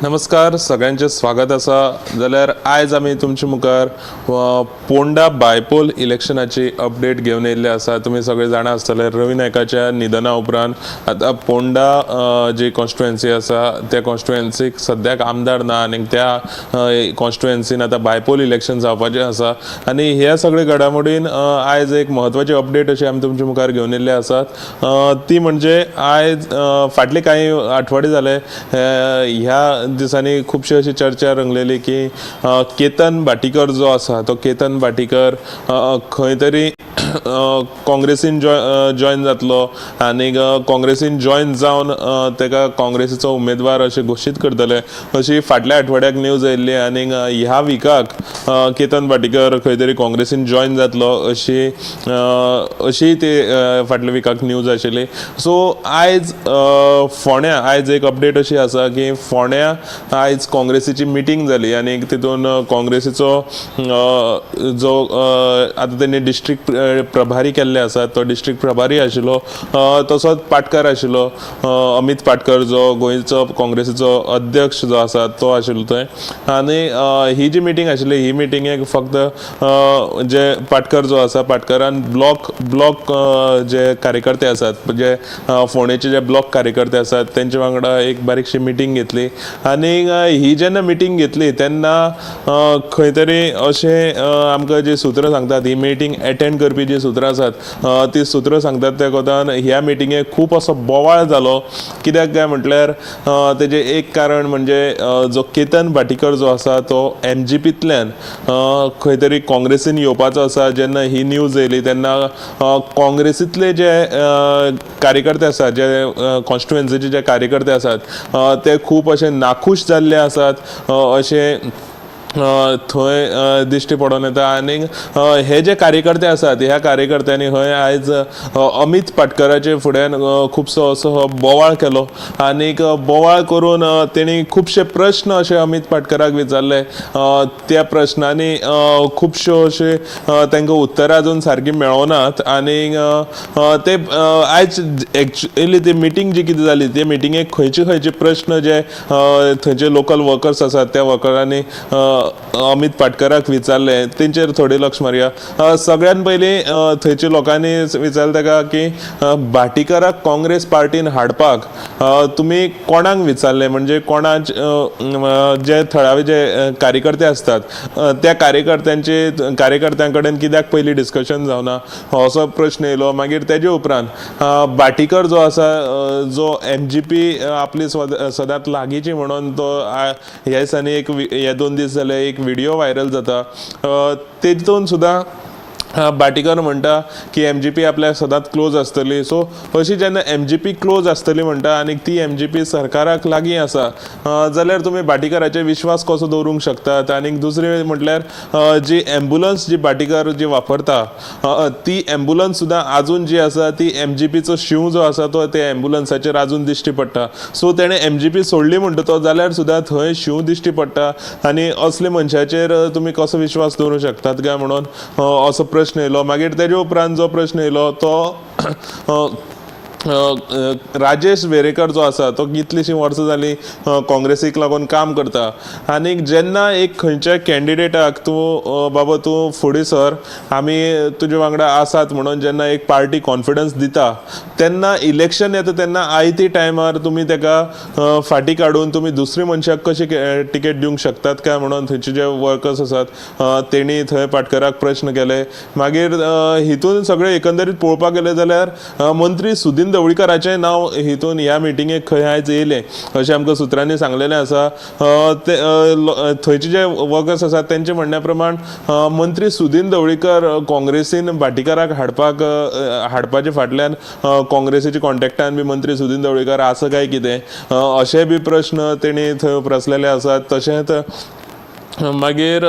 नमस्कार, सगळ्यांचे स्वागत आसा. जाल्यार आयज आमी तुमचे मुखार पोंडा बायपोल इलेक्शनाची अपडेट घेवन येयल्ले आसा. तुमी सगळे जाणा आसतले, रवी नायकाच्या निधना उपरांत आतां पोंडा जी कॉन्स्टिट्युएन्सी आसा त्या कॉन्स्टिट्युएन्सीक सद्याक आमदार ना आनी त्या कॉन्स्टिट्युएन्सीन आतां बायपोल इलेक्शन जावपाचें आसा. आनी ह्या सगळे घडामोडीन आयज एक म्हत्वाची अपडेट अशी आमी तुमच्या मुखार घेवन येयल्ले आसात. ती म्हणजे आयज फाटले कांय आठवडे जाले, ह्या दिसांनी खुबशी अशी चर्चा रंगलेली की केतन भाटीकर जो आसा तो केतन भाटीकर खंय तरी काँग्रेसीन जॉयन जातलो आनी काँग्रेसीन जॉयन जावन ताका काँग्रेसीचो उमेदवार अशें घोशीत करतले अशी फाटल्या आठवड्याक न्यूज आयिल्ली. आनी ह्या विकाक केतन भाटीकर खंय तरी काँग्रेसीन जॉयन जातलो अशी अशी ती फाटल्या विकाक न्यूज आशिल्ली. सो आयज फोंड्या आयज एक अपडेट अशी आसा की फोंड्या आयज काँग्रेसीची मिटींग जाली आनी तितून काँग्रेसीचो जो आतां तेणी डिस्ट्रिक्ट प्रभारी केल्ले आसात तो डिस्ट्रिक्ट प्रभारी आशिल्लो, तसोच पाटकर आशिल्लो, अमित पाटकर जो गोंयचो काँग्रेसीचो अध्यक्ष जो आसा तो आशिल्लो थंय. आनी ही जी मिटींग आशिल्ली, ही मिटिंगेक फक्त जे पाटकर जो आसा, पाटकरान ब्लॉक ब्लॉक जे कार्यकर्ते आसात, जे फोंडेचे जे ब्लॉक कार्यकर्ते आसात तेंचे वांगडा एक बारीकशी मिटींग घेतली. आनी ही जेन्ना मिटींग घेतली तेन्ना खंय तरी अशें आमकां जी सुत्रां सांगतात, ही मिटींग एटेंड करपी जी सुत्रां आसात ती सुत्रां सांगतात त्या कोतान ह्या मिटिंगेक खूब असो बोवाळ जालो. कित्याक काय म्हटल्यार तेजें एक कारण म्हणजे जो केतन भाटीकर जो आसा तो एमजीपींतल्यान खंय तरी काँग्रेसीन येवपाचो आसा. जेन्ना ही न्यूज येयली तेन्ना काँग्रेसींतले जे कार्यकर्ते आसात, जे कॉन्स्टिट्युएन्सीचे जे कार्यकर्ते आसात ते खूब अशे नाखूश जाल्ले आसात अशें थंय दिश्टी पडोन येता. आनीक हे जे कार्यकर्ते आसात, ह्या कार्यकर्त्यांनी हय आयज अमित पाटकराचे फुड्यान खुबसो असो बोवाळ केलो आनीक बोवाळ करून तेणी खुबशे प्रश्न अशे अमित पाटकराक विचारले. त्या प्रश्नांनी खुबश्यो अशे तांकां उत्तरां अजून सारकी मेळोनात. आनीक ते आयज एक्चुअली ती मिटींग जी कितें जाली ते मिटिंगेक खंयचे खंयचे प्रश्न जे थंयचे लोकल वर्कर्स आसात त्या वर्करांनी अमित पाटकराक विचारले तेंचेर थोडे लक्ष मारया. सगळ्यान पयलीं थंयच्या लोकांनी विचारलें ताका की भाटीकराक काँग्रेस पार्टीन हाडपाक तुमी कोणाक विचारलें, म्हणजे कोणाक जे थळावे जे कार्यकर्ते आसतात त्या कार्यकर्त्यांचे कार्यकर्त्यां कडेन कित्याक पयलीं डिस्कशन जावना असो प्रश्न येयलो. मागीर तेजे उपरांत भाटीकर जो आसा, जो एमजीपी आपली सदांच लागींची म्हणून तो ह्या दिसांनी एक हे 2 दीस जाले एक व्हिडिओ व्हायरल जाता, तेतून सुद्दां भाटीकर म्हणटा की एमजीपी आपल्या सदांच क्लोज आसतली. सो अशी जेन्ना एमजीपी क्लोज आसतली म्हणटा आनी ती एमजीपी सरकाराक लागीं आसा जाल्यार तुमी भाटीकराचेर विश्वास कसो दवरूंक शकतात? आनी दुसरें म्हटल्यार जी एम्बुलन्स जी भाटीकर जी वापरता ती एम्बुलन्स सुद्दां आजून जी आसा ती एमजीपीचो शींव जो आसा तो त्या एम्बुलन्साचेर आजून दिश्टी पडटा. सो तेणें एमजीपी सोडली म्हणटा तो जाल्यार सुद्दां थंय शींव दिश्टी पडटा आनी असले मनशाचेर तुमी कसो विश्वास दवरूंक शकतात काय म्हणून असो प्रश्न येयलो. मागीर तेजे उपरांत जो प्रश्न येयलो तो राजेश वेरेकर जो आसा तो कितलींशीं वर्सां जालीं काँग्रेसीक लागून काम करता आनी जेन्ना एक खंयच्याय कॅन्डिडेटाक तूं बाबा तूं फुडें सर, आमी तुजे वांगडा आसात म्हणून जेन्ना एक पार्टी कॉन्फिडन्स दिता तेन्ना इलेक्शन येता तेन्ना आयती टायमार तुमी ताका फाटीं काडून तुमी दुसरे मनशाक कशी टिकेट दिवंक शकतात काय म्हणून थंयचे जे वर्कर्स आसात तेणी थंय पाटकराक प्रश्न केले. मागीर हितून सगळें एकंदरीत पळोवपाक गेलें जाल्यार मंत्री सुदीन ढवळीकराचें नांव हितून ह्या मिटिंगेक खंय आयज येयलें अशें आमकां सुत्रांनी सांगलेलें आसा. ते थंयचे जे वर्कर्स आसात तेंचे म्हणण्या प्रमाण मंत्री सुदीन ढवळीकर काँग्रेसीन भाटीकराक हाडपाक हाडपाचे फाटल्यान काँग्रेसीच्या कॉन्टेक्टान बी मंत्री सुदीन ढवळीकर आसा काय कितें अशे बी प्रश्न तेणी थंय उप्रासलेले आसात. तशेंच मागीर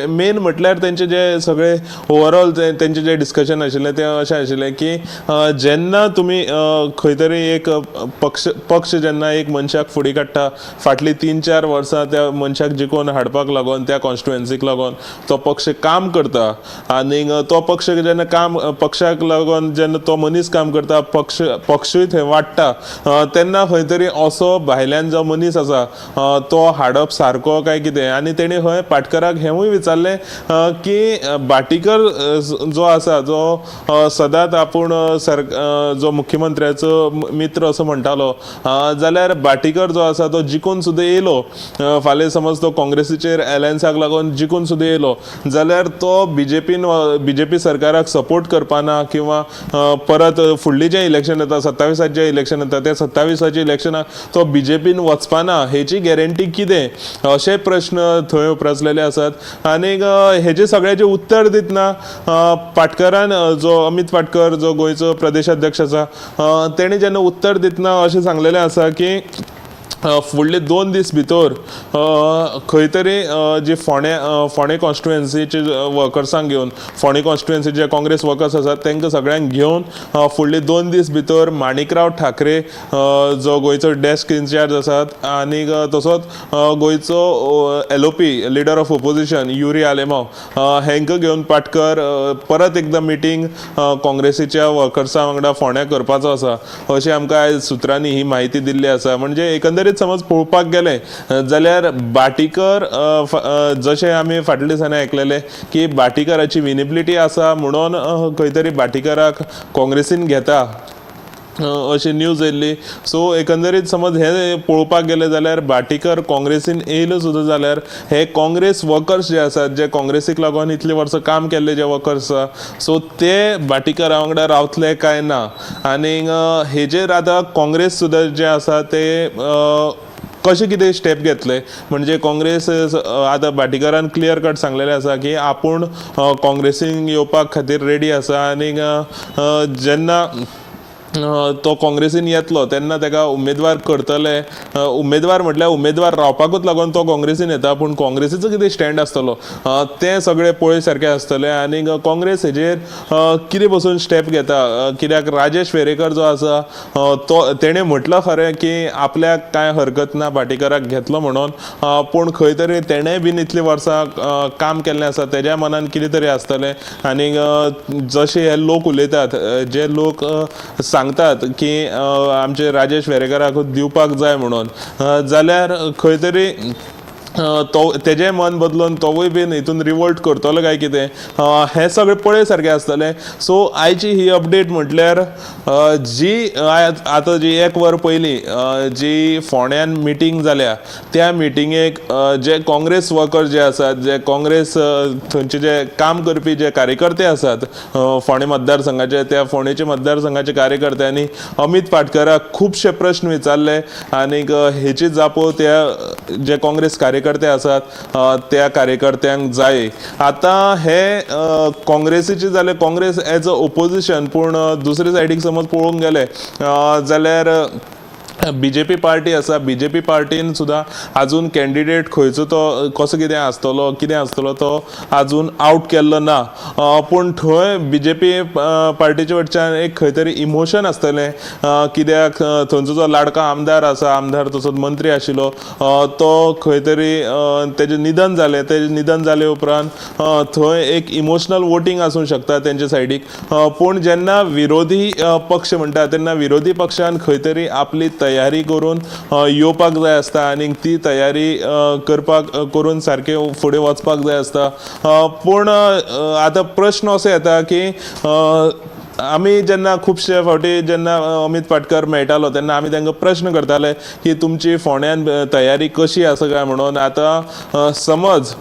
मेन म्हटल्यार तेंचे जे सगळे ओवरऑल तेंचे जे डिस्कशन आशिल्लें तें अशें आशिल्लें की जेन्ना तुमी खंय तरी एक पक्ष पक्ष जेन्ना एक मनशाक फुडें काडटा, फाटलीं 3-4 वर्सां त्या मनशाक जिखोवन हाडपाक लागून, त्या कॉन्स्टिट्युएन्सीक लागून तो पक्ष काम करता आनीक तो पक्ष जेन्ना काम पक्षाक लागून जेन्ना तो मनीस काम करता, पक्षूय थंय वाडटा, तेन्ना खंय तरी असो भायल्यान जो मनीस आसा तो हाडप सारको काय कितें. आनी तेणी खंय पाटकराक हेंवूय विचारलें की भाटीकर जो आसा, जो सदांच आपूण जो मुख्यमंत्र्याचो मित्र असो म्हणटालो, जाल्यार भाटीकर जो आसा तो जिखून सुद्दां येयलो, फाल्यां समज तो काँग्रेसीचेर एलायन्साक लागून जिखून सुद्दां येयलो जाल्यार तो बीजेपीन बीजेपी सरकाराक सपोर्ट करपाना किंवा परत फुडली जें इलेक्शन येता 27आचें इलेक्शन येता त्या 27आचें इलेक्शनाक तो बीजेपीन वचपाना हेची गॅरंटी कितें, अशे प्रश्न थंय उप्रासलेले आसात. आनीक हेजे सगळ्याचें उत्तर दितना पाटकरान जो अमित पाटकर जो गोंयचो प्रदेशाध्यक्ष आसा तेणी जेन्ना उत्तर दितना अशें सांगलेलें आसा की फुडले 2 दीस भितर खंय तरी जी फोंडें कॉन्स्टिट्युएन्सीचे वर्कर्सांक घेवन, फोंडें कॉन्स्टिट्युएन्सीचे जे काँग्रेस वर्कर्स आसात तांकां सगळ्यांक घेवन फुडले 2 दीस भितर माणिकराव ठाकरे जो गोंयचो डेस्क इन्चार्ज आसात आनीक तसोच गोंयचो LOP leader of opposition Yuri Alemao हांकां घेवन पाटकर परत एकदां मिटींग काँग्रेसीच्या वर्कर्सां वांगडा फोंड्या करपाचो आसा अशें आमकां आयज सुत्रांनी ही म्हायती दिल्ली आसा. म्हणजे एकंदरीत समज पळोवपाक गेले जाल्यार भाटीकर जशें आमी फाटल्या दिसांनी आयकलेले की भाटीकराची विनेबिलिटी आसा म्हणून खंय तरी भाटीकराक काँग्रेसीन घेता अशी न्यूज येयल्ली. सो एकंदरीत समज हें पळोवपाक गेलें जाल्यार भाटीकर काँग्रेसीन येयलो सुद्दां जाल्यार हे काँग्रेस वर्कर्स जे आसात, जे काँग्रेसीक लागून इतलीं वर्सां काम केल्ले जे वर्कर्स आसा, सो ते भाटीकरा वांगडा रावतले काय ना. आनीक हेजेर आतां काँग्रेस सुद्दां जे आसा ते कशें कितें स्टेप घेतले, म्हणजे काँग्रेस आतां भाटीकरान क्लियर कट सांगलेलें आसा की आपूण काँग्रेसीन येवपाक खातीर रेडी आसा आनीक जेन्ना तो काँग्रेसीन येतलो तेन्ना ताका उमेदवार करतले. उमेदवार म्हटल्यार उमेदवार रावपाकूच लागून तो काँग्रेसीन येता, पूण काँग्रेसीचो कितें स्टँड आसतलो तें सगळें पळय सारकें आसतलें. आनीक काँग्रेस हेजेर कितें पसून स्टेप घेता, कित्याक राजेश वेरेकर जो आसा तो तेणें म्हटलां खरें की आपल्याक कांय हरकत ना भाटीकराक घेतलो म्हणून, पूण खंय तरी तेणें बीन इतलीं वर्सां काम केल्लें आसा, तेज्या मनान कितें तरी आसतलें. आनीक जशे हे लोक उलयतात, जे लोक सांगतात की आमचे राजेश वेरेकराक दिवपाक जाय म्हणून, जाल्यार खंय तरी तो तेजें मन बदलून तोवूय बीन हितून रिवोल्ट करतलो काय कितें, हें सगळें पळय सारकें आसतलें. सो आयची ही अपडेट म्हटल्यार जी आतां जी 1 वर पयलीं जी फोंड्यान मिटींग जाल्या त्या मिटिंगेक जे काँग्रेस वर्कर जे आसात, जे काँग्रेस थंयचे जे काम करपी जे कार्यकर्ते आसात फोंडें मतदारसंघाचे, त्या फोंडेचे मतदारसंघाचे कार्यकर्त्यांनी अमित पाटकराक खुबशे प्रश्न विचारले आनीक हेची जापो त्या जे काँग्रेस कार्यकर्ते आसात त्या कार्यकर्त्यांक जाय. आतां हे काँग्रेसीचे जाले, काँग्रेस एज अ ओपोजिशन, पूण दुसरे सायडीक समज पळोवंक गेले जाल्यार बीजेपी पार्टी आसा, बीजेपी पार्टीन सुद्दां आजून कॅन्डिडेट खंयचो तो कसो कितें आसतलो कितें आसतलो तो आजून आवट केल्लो ना, पूण थंय बीजेपी पार्टीचे वटच्यान एक खंय तरी इमोशन आसतलें, कित्याक थंयचो जो लाडका आमदार आसा, आमदार तसोच मंत्री आशिल्लो, तो खंय तरी तेजें निधन जालें, तेजें निधन जाले उपरांत थंय एक इमोशनल वोटींग आसूंक शकता तेंच्या सायडीक. पूण जेन्ना विरोधी पक्ष म्हणटा तेन्ना विरोधी पक्षान खंय तरी आपली तयारी करून येवपाक जाय आसता आनी ती तयारी करपाक करून सारकें फुडें वचपाक जाय आसता. पूण आतां प्रश्न असो येता की आमी जेन्ना खुबशे फावटी जेन्ना अमित पाटकर मेळटालो तेन्ना आमी तांकां प्रश्न करताले की तुमची फोंड्यान तयारी कशी आसा काय म्हणून. आतां समज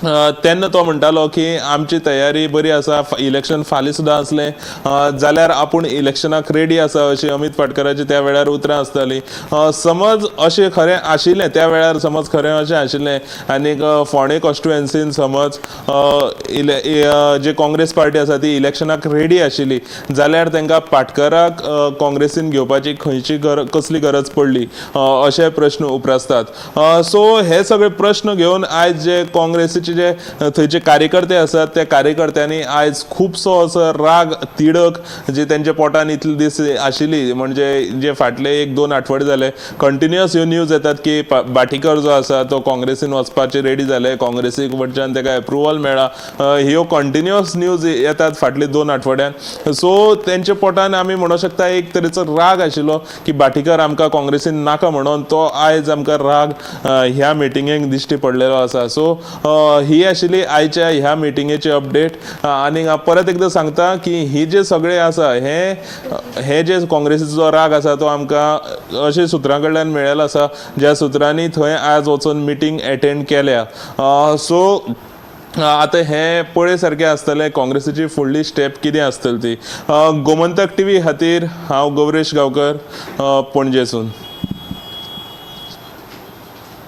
तेन्ना तो म्हणटालो की आमची तयारी बरी आसा, इलेक्शन फाल्यां सुद्दां आसलें जाल्यार आपूण इलेक्शनाक रेडी आसा अशी अमीत पाटकराची त्या वेळार उतरां आसतालीं. समज अशें खरें आशिल्लें त्या वेळार, समज खरें अशें आशिल्लें आनीक फोंडें कॉन्स्टिट्युएन्सीन समज जे काँग्रेस पार्टी आसा ती इलेक्शनाक रेडी आशिल्ली जाल्यार तांकां पाटकराक काँग्रेसीन घेवपाची खंयची कसली गरज पडली अशे प्रश्न उप्रासतात. सो हे सगळे प्रश्न घेवन आयज जे काँग्रेसीचे जे थंयचे कार्यकर्ते आसात त्या कार्यकर्त्यांनी आयज खुबसो असो राग, तिडक जी तेंच्या पोटान इतले दीस आशिल्ली, म्हणजे जे फाटले 1-2 आठवडे जाले कंटिन्युअस ह्यो न्यूज येतात की भाटीकर जो आसा तो काँग्रेसीन वचपाचे रेडी जाले, काँग्रेसी कडच्यान ताका एप्रुवल मेळ्ळा, ह्यो कंटिन्युअस न्यूज येतात फाटले 2 आठवड्यान. सो तेंच्या पोटान आमी म्हणूंक शकता एक तरेचो राग आशिल्लो की भाटीकर आमकां काँग्रेसीन नाका म्हणून, तो आयज आमकां राग ह्या मिटिंगेक दिश्टी पडलेलो आसा. सो ही आशिल्ली आयच्या ह्या मिटिंगेची अपडेट. आनी हांव परत एकदां सांगता की ही जे सगळे आसा हे जे काँग्रेसीचो राग आसा तो आमकां अशे सुत्रां कडल्यान मेळ्ळेलो आसा ज्या सुत्रांनी थंय आज वचून मिटींग एटेंड केल्या. सो आतां हें पळय सारकें आसतलें काँग्रेसीची फुडली स्टेप कितें आसतली ती. गोमंतक टीव्ही खातीर हांव गौरेश गांवकर, पणजेसून.